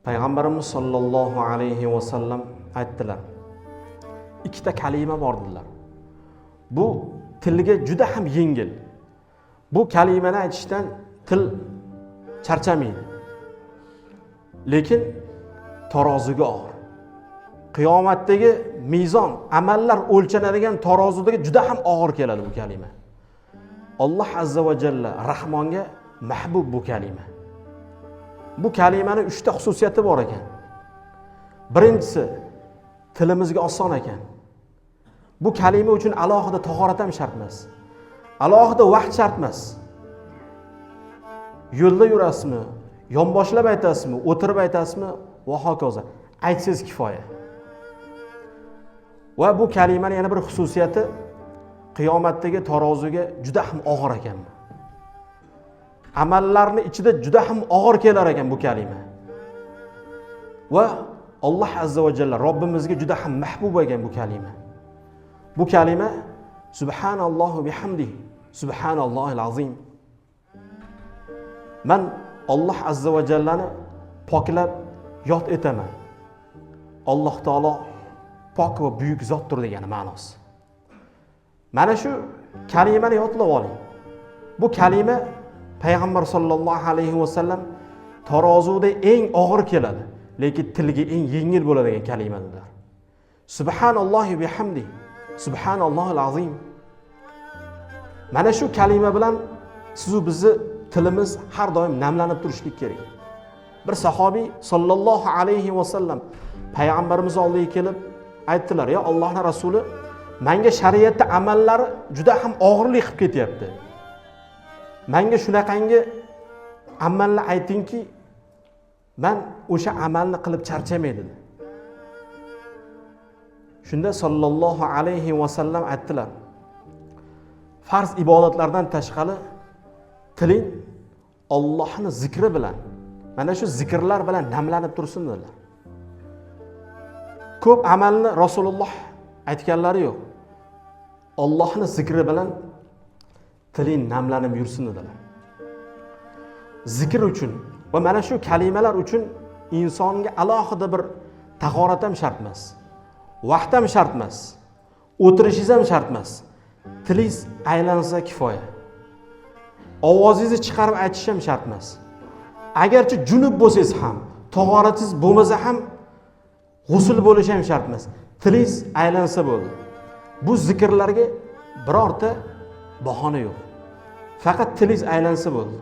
Payg'ambarimiz sollallohu alayhi vasallam aytdilar: ikkita kalima bor dedilar. Bu tilga juda ham yengil. Bu kalimani aytishdan til charchamaydi. Lekin taroziga og'ir. Qiyomatdagi mezon, amallar o'lchanadigan tarozidagi juda ham og'ir keladi bu kalima. Alloh azza va jalla Rahmonga mahbub bu kalima. Bu kalimani uchta xususiyati bor ekan. Birinchisi, tilimizga oson ekan. Bu kalima uchun alohida tahorat ham shart emas. Alohida vaqt shart emas. Yo'lda yurasizmi, yonboshlab aytasizmi, o'tirib aytasizmi va hokazo. Aytsangiz kifoya. Va bu kalimani yana bir xususiyati, qiyomatdagi taroziga juda ham og'ir ekan. Amallarni ichida juda ham og'ir kelar ekan bu kalima. Va Alloh azza va jalla Robbimizga juda ham mahbub ekan bu kalima. Bu kalima subhanallohu bihamdi, subhanallohil azim. Man Alloh azza va jallani poklab yod etaman. Alloh taolo pok va buyuk zotdir degani ma'nosi. Mana shu kalimani yodlab oling. Bu kalima payg'ambar sollallohu alayhi vasallam tarozuda eng og'ir keladi, lekin tilga eng yengil bo'ladigan kalima dedilar. Subhanallohi bihamdi, subhanallohil azim. Mana shu kalima bilan sizu bizni tilimiz har doim namlanib turishlik kerak. Bir sahobiy sollallohu alayhi vasallam payg'ambarimiz oldiga kelib aytdilar: "Ya Allohning rasuli, menga shariatda amallari juda ham og'irlik qilib ketyapti. Menga shunaqangi amalni aytingki, men o'sha amalni qilib charchamay" dedi. Shunda sollallohu alayhi vasallam aytdilar: farz ibodatlardan tashqari tiling Allohning zikri bilan, mana shu zikrlar bilan namlanib tursin dedilar. Ko'p amalni Rasululloh aytganlari yo'q. Allohning zikri bilan tiling namlanib yursin dedilar. Zikr uchun va mana shu kalimalar uchun insonga alohida bir tahorat ham shart emas, vaqt ham shart emas, o'tirishingiz ham shart emas. Tilingiz aylansa kifoya. Ovozingizni chiqarib aytish ham shart emas. Agarchi junub bo'lsangiz ham, tahoratingiz bo'lmasa ham, g'usul bo'lishi ham shart emas. Tilingiz aylansa bo'ldi. Bu zikrlarga birorta bahona yo'q. Faqat tilingiz aylansa bo'ldi.